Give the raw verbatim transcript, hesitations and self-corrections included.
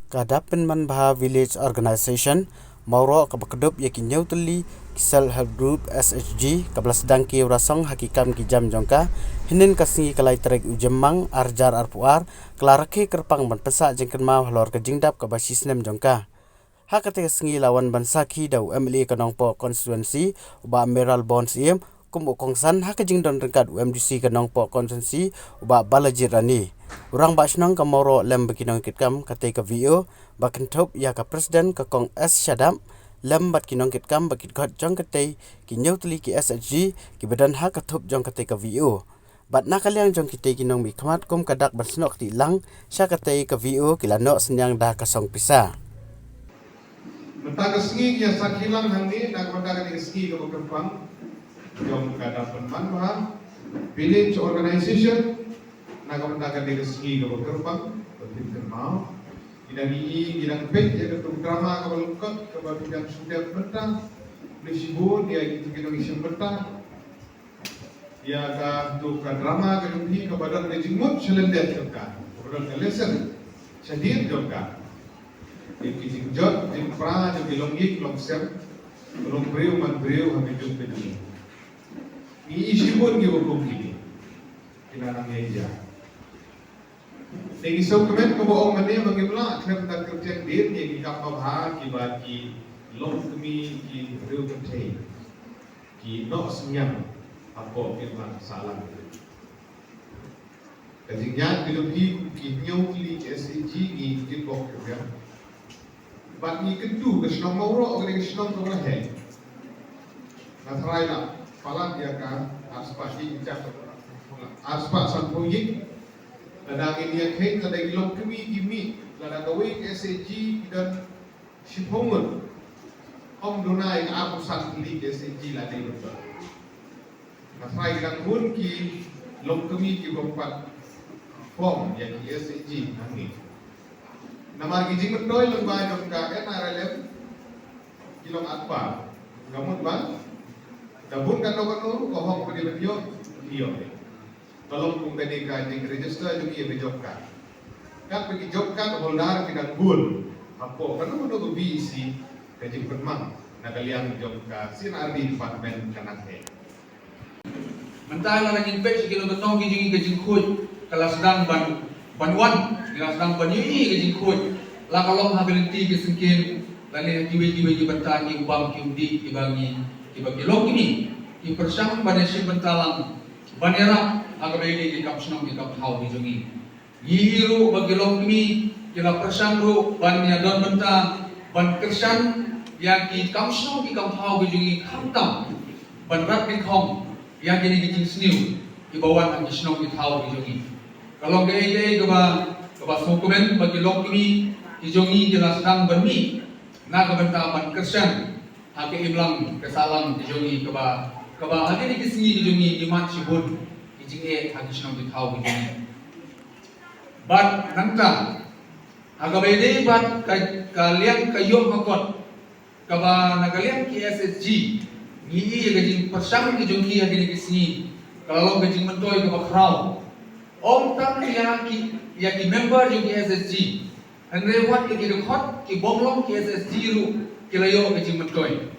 Ka Dap Pynman Bha Village Organization Mawroh kaba kdup ïa ki hynñiew tylli ki Self Help Group S H G kaba la sdang ki rasong ha ki kam ki jam jong ka hynnin ka sngi ka lai tarik u Jymmang ar hajar arphew ar ka la rakhe kyrpang ban pynsah jingkynmaw halor ka jingdap kaba shisnem jong ka. Ha kata ka sngi la wan ban sakhi da u M L A ka Nongpoh constituency u Bah Mayralborn Syiem kum u kongsan ha ka jingdon ryngkat u M D C ka Nongpoh constituency u Bah Balajied Rani, u Rangbah Shnong ka Mawroh lem bad ki nongkitkam katei ka V O, ba kynthup ïa ka President ka Kong S Shadap lem bad ki nongkitkam bad ki dkhot jong katei ki hynñiew tylli ki S H G kiba don ha ka thup jong katei ka V O. Bad na ka liang jong kitei ki nongmihkhmat kum ka dak ban snoh kti lang sha katei ka V O ki la noh synñiang da ka song pisa. Mynta ka sngi ngi ïa sakhi lang hangne na ka bynta kane ka sngi kaba kyrpang jong ka Dap Pynman Bha Village Organization, na ka bynta kane ka sngi kaba kyrpang ba phin kynmaw. Ngi dang ïohi, ngi dang peit ïa katu ka drama kaba lyngkot kaba phi dang shu dep mynta. Khublei shibun ïa kito ki nongïashim bynta ïa katu ka drama ka jong phi kaba don ka jingmut sha lyndet jong ka, kaba don ka lesson shadien jong ka. Ïa ki jingjot jingpra jong ki longïing longsem, longbriew manbriew ha ka juk ka jong ngi. Ngi ïohi shibun kiba kum kine ki la nang ïaid ïa. Te ngi sngewkmen kaba ong mynne ba ngim lah khlem da kyrteng dien ïa ki kam babha kiba ki longkmie ki briew kynthei ki noh synñiang hapoh ki imlang sahlang. Ka jingïaid ka jong phi kum ki hynñiew tylli ki S H G ngi kynbok kyrpang. Bad ngi kyntu ka shnong Mawroh ka dei ka shnong kaba la heh. Nga tharai la palat ïa ka arspah ïing, arspah sanphew ïing. Lada ngin ïa kheiñ, lada ki longkmie ki mih, lada kawei ka S H G ki don shiphew ngut, ym duna ïa ka arphew san tylli ki S H G la dei bynta. Nga tharai ki dang bun ki longkmie ki bym pat form ïa ki S H G hangne. Namar ki jingmyntoi lyngba jong ka N R L M ki long atpar. Ka mut ba da bun kano kano ruh ka hok ba dei ban ïoh, ki ïoh. Ka long kum kane ka jingregister jong ngi ïa ka job card. Katba ki job card holder ki dang bun hapoh kano kano ka V E C, ka jingpynmang na ka liang jong ka C and R D department ka nang heh. Mynta lada ngin peit sha ki nongkyndong ki jong ngi, ka jingkhuid ka la sdang ban, ban wan, ki la sdang ban ïohi ka jingkhuid, la ka long ha ka lynti ka syngkien lane ha kiwei kiwei ki bynta, ki bam ki umdih kiba ngi, kiba ki longkmie ki pyrshang ban ïashim bynta lang ban ïarap ha kaba ïadei ki kam shnong ki kam thaw ki jong ngi. Ngi ïohi ruh ba ki longkmie ki la pyrshang ruh ban ïadon bynta ban kyrshan ïa ki kam shnong ki kam thaw ki jong ngi, khamtam ban rat dyngkhong ïa kine ki jingsniew kiba wan ha ki shnong ki thaw ki jong ngi. Ka long kaei kaei kaba, kaba sngewkmen ba ki longkmie ki jong ngi ki la sdang ban mih na ka bynta ban kyrshan ha ka imlang ka sahlang ki jong ngi, kaba, kaba ha kine ki sngi ki jong ngi ngi mad shibun ki jingeh ha ki shnong ki thaw ki jong ngi. Bad nangta ha kaba ïadei bad ka, ka liang ka ïoh ka kot kaba na ka liang ki S H G, ngi ïohi ïa ka jingpyrshang ka jong ki ha kine ki sngi ka la long ka jingmyntoi kaba khraw. Ym tang ïa ki, ïa ki member jong ki S H G, hynrei wat ïa ki dkhot ki bym long ki S H G ruh ki la ïoh ka jingmyntoi.